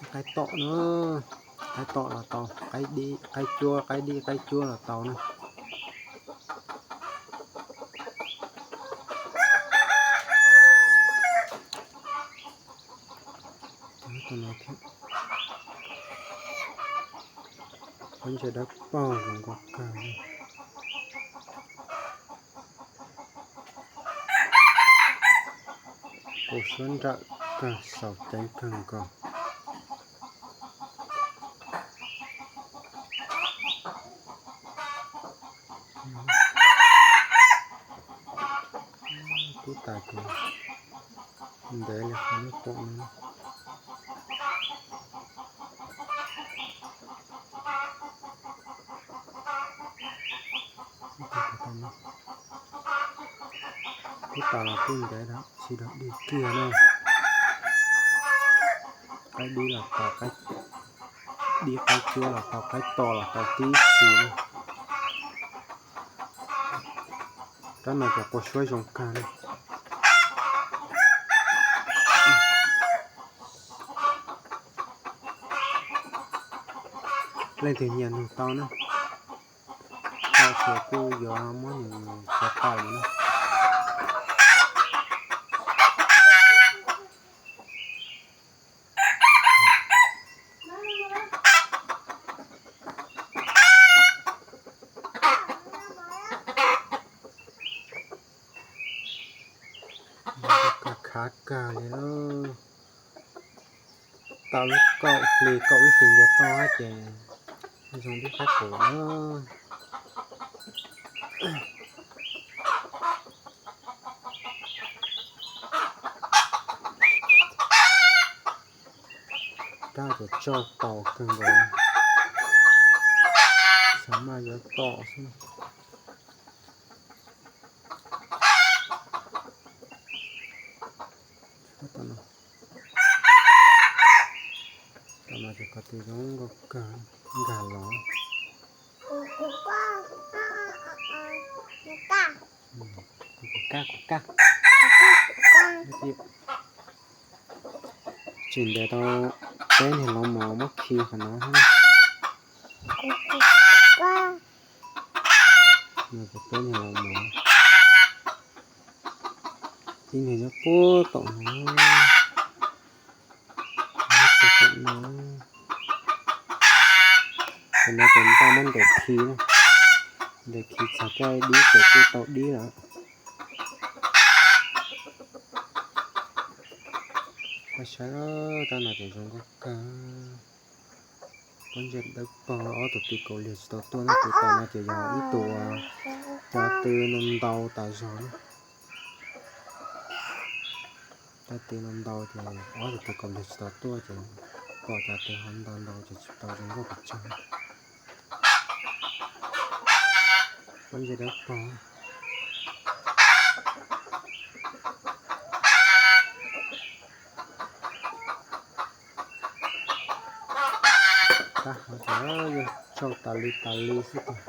Qaib tom na, qaib tom los tau, qaib dib qaib cuab, qaib dib qaib cuab los tau na. Pob ntseg dawb paug zoo nkauj kawg. Kua suab nrawm kawg, xaus ceev kawg nkaus. Kub tas ces ntev li qhov nej pom no. Kub tas los kuj ntev, tsis dog dig kiag na. Qaib dib los tau, qaib dib qaib cuab los tau, qaib tom los tau tib si na. Rab no ces kua suab zoo kawg na. Leej twg nyiam nug tau na. Tau ces kuj yuav muab nws tso tawm na. Khav khav kawg li lauj. Tau lub kaum hli kaum ib hlis nce toj ces zoo li qab qus na. Rab ces tsauj taus kawg nkaus, xav maj yuav tom xwb. Tam no ces ko tw zoo nkauj kawg, nkag los. Kuv kab, kuv kab. Tseem ntev tau peb niag los mov muab khi qhov no thiab. Peb niag los mov, ib niag nyob puag tom no. Tom no, tom no ces npaj muab ntes khi na. Ntes khi txog caij dib ces kuj tau dib lawm. Pab saib, rab no ces zoo nkauj kawg. Pob ntseg dawb paug, ob tug tw kaus liag tsis tau tuaj na, tus tom no ces yog ib tug uas cov tw ntau tas zog na. Cov tw ntau ntau ces ob tug tw kaus liag tsis tau tuaj ces pom cov tw ho ntau ntau ces tsis tau zoo nkauj pes tsawg. Pob ntseg dawb paug. Tab hov ces yog tsauj tas li tas li xwb tiag.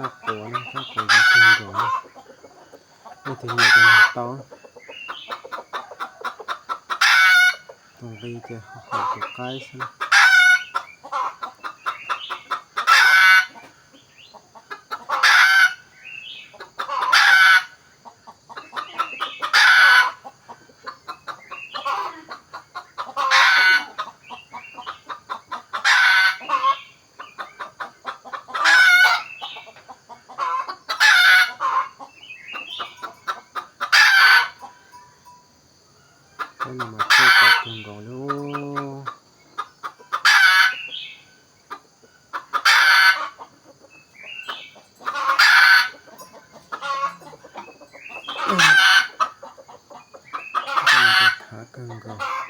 Rab quav, rab quav zoo kawg nkaus. Leej twg nyiam ces nug tau. Tus nqi ces haum tus qaib xwb. Peb no mas tsauj tas kawg nkaus li. Khav kawg nkaus.